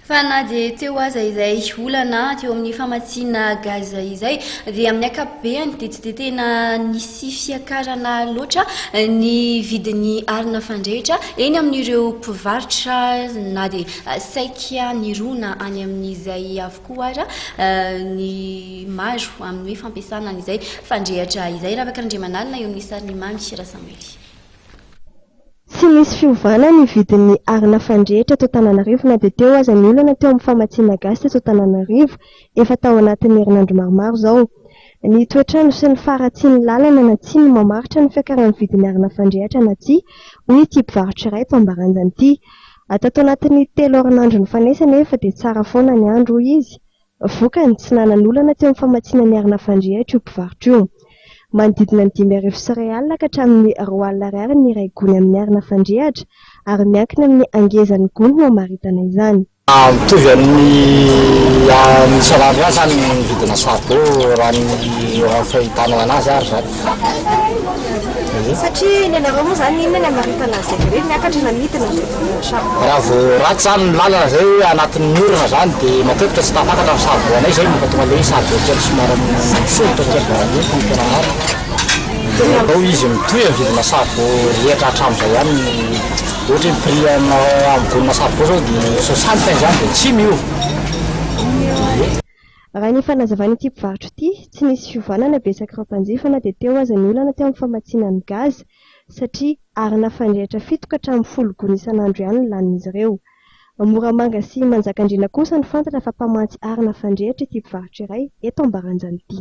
Fa na dia teo aza izay olana teo amin'ny famatsiana gaz izay dia amin'ny ankapobeany dia tsy dia tena nisy fiakarana loatra ny vidin'ny arina fandrehitra eny amin'ireo mpivarotra na dia saika nirona any amin'izay avokoa ara ny maro amin'ny hoe fampiasana an'izay fandrehitra izay. Ravaka Randriamanalina eo amin'ny sarin'i Mamy Rasamoely. Tsy nisy fiovana ny vidin'ny arina fandrehitra eto Antananarivo na dia teo aza ny olana teo amin'ny famatsiana gaz teto Antananarivo efa tao anatin'ny herinandro maromaro izao. Ny toetr'andro sy ny faharatsian'ny lalana na tsia no mamaritra ny fiakaran'ny vidin'ny arina fandrehitra na tsia, hoy ity mpivarotra iray eto Ambaranjana ity. Tato anatin'ny telo herinandro nifanesy anefa dia tsara foana ny andro, hoy izy. Vokany, tsy nanan'olana teo amin'ny famatsiana ny arina fandrehitra io mpivarotra io. Manodidina ny 1500 ka hatramin'ny 20 ariary ny iray gony amin'ny arina fandrehitra ary miankina amin'ny hangezan'ny gony no hamaritana izany. Mitovy amin'ny isan'andro ihany izany ny vidina saribao raha ny fahitanao anazy ary izany. Satria ny anareo moa izany inona ny hamaritana an'izay hoe miakatra na midina ny vidina charbon? Raha vao ratsy izany ny lalana izay hoe anatin'ny orana izany dia matetika tsy tafakatra ny charbon anay izay mampatonga ilay hoe charbon kely somary misondrotra kely dia io no tena marina. Dia aleo izy mitohy amin'ny vidina charbon rehetra hatramin'izay ihany ny ohatra hoe ny prix ana amin'ny gonina charbon izao dia 60 izany dia tsy miova. Ie. Raha ny fanazavan'ity mpivarotra ity, tsy nisy fiovana na betsak'ireo mpanjifa na dia teo aza ny olana teo amin'ny famatsiana ny gaz satria arina fandrehitra 7 ka hatramin'ny 10 gony isan'andro ihany no lanin'izy ireo. Moramanga sy Manjakandriana kosa no fantatra fa mpamantsy arina fandrehitra ity mpivarotra iray eto Ambaranjana ity.